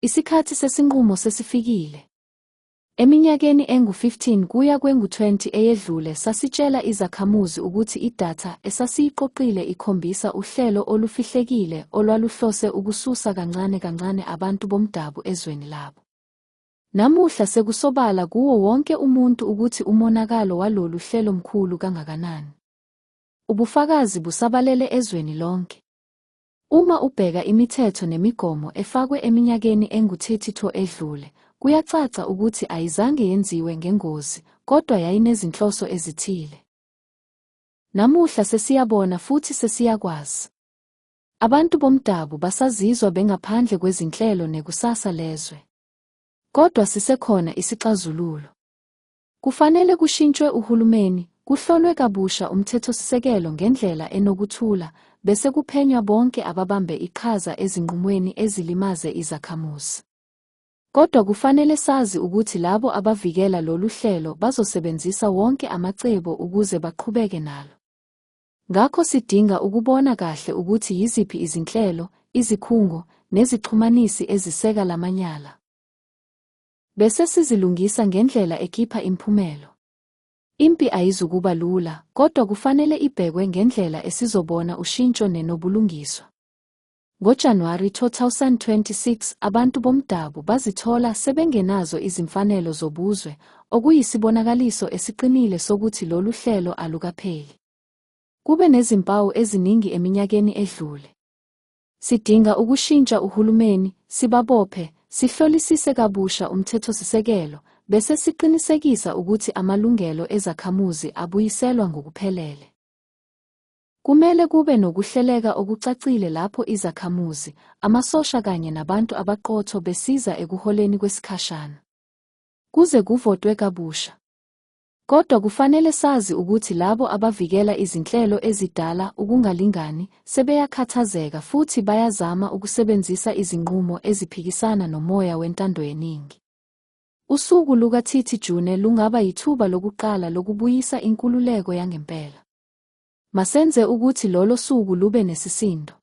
Isikhathi sesinqumo sesifikile. Eminyakeni engu-15 kuya kwengu-20 eyedlule sasitshela izakhamuzi ukuthi idatha esasiyiqoqile ikhombisa uhlelo olufihlekile olwaluhlose ukususa kancane kancane abantu bomdabu ezweni labo. Namuhla sekusobala kuwo wonke umuntu ukuthi umonakalo walolu hlelo mkhulu kangakanani. Ubufakazi busabalele ezweni lonke. Uma ubheka imithetho nemigomo efakwe eminyakeni engu-32 edlule, kuyacaca ukuthi ayizange yenziwe ngengozi kodwa yayinezinhloso ezithile. Namuhla sesiyabona futhi sesiyakwazi. Abantu bomdabu basazizwa bengaphandle kwezinhlelo nekusasa lezwe. Kodwa sisekhona isixazululo. Kufanele kushintshwe uhulumeni, kuhlolwe kabusha umthethosisekelo ngendlela enokuthula bese kuphenywa bonke ababambe iqhaza ezinqumweni ezilimaze izakhamuzi. Kodwa kufanele sazi ukuthi labo abavikela lolu hlelo bazosebenzisa wonke amacebo ukuze baqhubeke nalo. Ngakho sidinga ukubona kahle ukuthi yiziphi izinhlelo, izikhungo, nezixhumanisi eziseka lamanyala. Bese sizilungisa ngendlela ekhipha imphumelo. Impi ayizukuba lula, kodwa kufanele ibhekwe ngendlela esizobona ushintsho nenobulungiswa. NgoJanuwari 2026 abantu bomdabu bazithola sebengenazo izimfanelo zobuzwe, okuyisibonakaliso esiqinile sokuthi lolu hlelo alukapheli. Kube nezimpawu eziningi eminyakeni edlule. Sidinga ukushintsha uhulumeni, sibabophe, sihlolisise kabusha umthethosisekelo, bese siqinisekisa ukuthi amalungelo ezakhamuzi abuyiselwa ngokuphelele. Kumele kube nokuhleleka okucacile lapho izakhamuzi, amasosha kanye nabantu abaqotho besiza ekuholeni kwesikhashana. Kuze kuvotwe kabusha. Kodwa kufanele sazi ukuthi labo abavikela izinhlelo ezidala ukungalingani sebeyakhathazeka futhi bayazama ukusebenzisa izinqumo eziphikisana nomoya wentando yeningi. Usuku luka-30 June lungaba yithuba lokuqala lokubuyisa inkululeko yangempela. Masenze ukuthi lolo suku lube nesisindo.